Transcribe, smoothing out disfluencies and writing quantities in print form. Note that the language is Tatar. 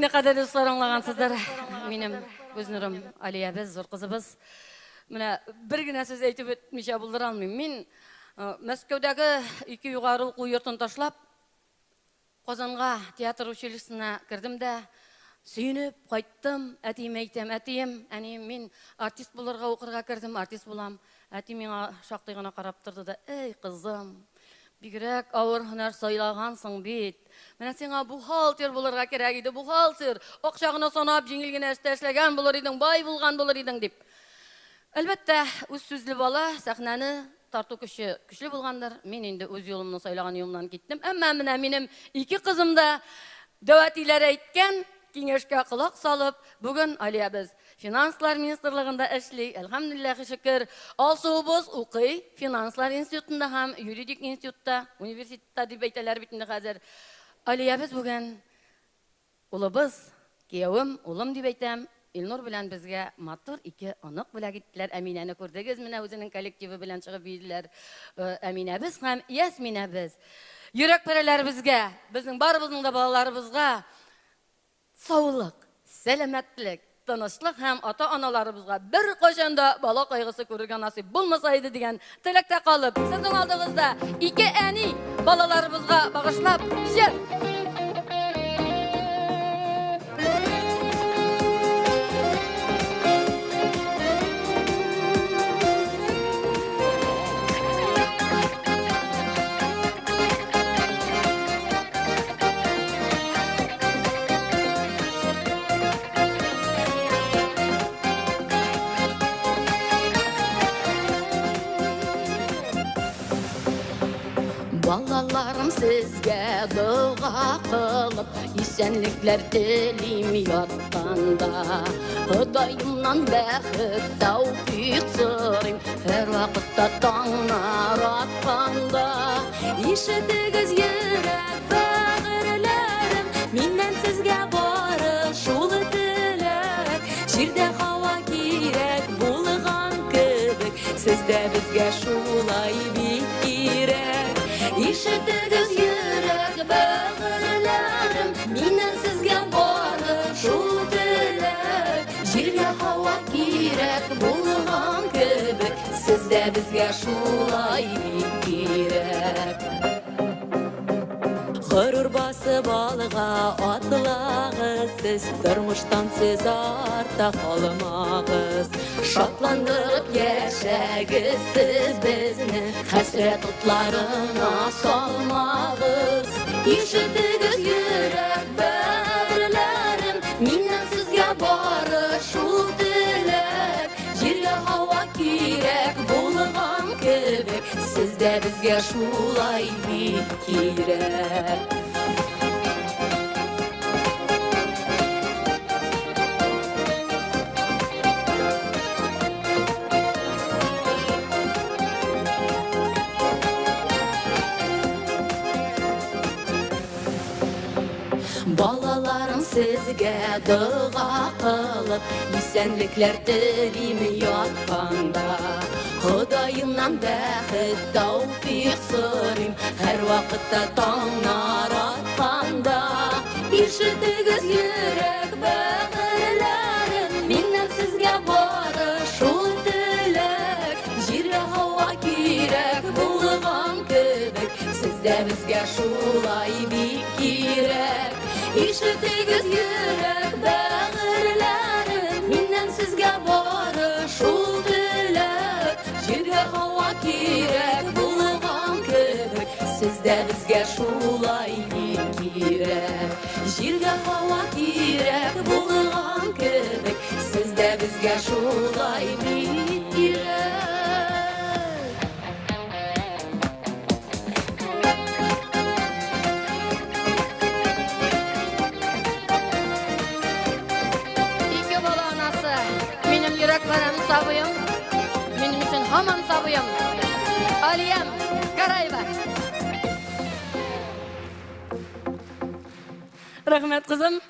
Инде кадерле дуслар аңлагансыздыр. Минем күз нурым Алиябез, зур кызыбыз. Менә бер генә сүз әйтеп үтмичә булдыра алмыйм. Мин э, Мәскәүдәге ике югары уку йортын ташлап, Казанга театр училищесына кердем дә, сөенеп кайттым. Әтиемә әйтәм, әтием, әнием, мин артист булырга укырга кердем, артист булам. Әти миңа шактый гына карап торды да, эй, кызым, бигрәк авыр һөнәр сайлагансың бит. Менә сиңа бухгалтер булырга кирәк иде, бухгалтер. Акча гына санап, җиңел генә эштә эшләгән булыр идең, бай булган булыр идең, дип. Әлбәттә, үз сүзле бала сәхнәне тарту көче көчле булгандыр. Мин инде үз юлымны сайлаган юлымнан киттем. Әмма менә минем ике кызым да дәү әтиләре әйткән киңәшкә колак салып, бүген Алиябез финанслар министрлыгында эшли, әлхәмдүлилләһи шөкер. Алсуыбыз укый финанслар институтында һәм юридик институтта, университетта дип әйтәләр бит инде хәзер. Алиябез бүген Улыбыз, киявем, улым дип әйтәм, Илнур белән безгә матур ике онык бүләк иттеләр. Әминәне күрдегез, менә үзенең коллективы белән чыгып биеделәр. Әминәбез һәм Ясминәбез. Йөрәк парәләребезгә, безнең барыбызның да балаларыбызга саулык, сәламәтлек, тынычлык һәм ата-аналарыбызга беркайчан да бала кайгысы күрергә насыйп булмаса иде дигән теләктә калып, сезнең алдыгызда ике әни балаларыбызга багышлап җыр. Балаларым сезгә дога кылып, исәнлекләр телим ятканда. Ходаемнан бәхет, тәүфик сорыйм, һәр вакытта таңнар атканда. Ишетегез йөрәк бәгырьләрем, миннән сезгә бары шул теләк. Җирдә һава кирәк булган кебек, сез дә безгә шулай бик кирәк. Ишетегез йөрәк бәгырьләрем, миннән сезгә бары шул теләк. Җиргә һава кирәк булган кебек, сез дә безгә шулай бик кирәк. Горур басып алга атлагыз, сез тормыштан сез артта калмагыз. Шатландырып яшәгез сез безне, хәсрәт утларына салмагыз. Ишетегез йөрәк бәгырьләрем, миннән сезгә бары шул теләк. Җиргә һава кирәк булган кебек, сез дә безгә шулай бик кирәк. Балаларым сезгә дога кылып, исәнлекләр телим ятканда. Ходаемнан бәхет, тәүфик сорыйм, һәр вакытта таңнар атканда. Ишетегез йөрәк бәгырьләрем, миннән сезгә бары шул теләк. Җиргә һава кирәк булган кебек, сез дә безгә шулай бик кирәк. Ишетегез йөрәк бәгырьләрем, миннән сезгә бары шул теләк. Җиргә һава кирәк булган кебек, сез дә безгә шулай бик кирәк. Җиргә һава кирәк булган кебек, сез дә безгә шулай бик кирәк. Ике бала анасы, минем йөрәк парәм сабыем, минем өчен һаман сабыем. Алиям Гараева. Рәхмәт, кызым.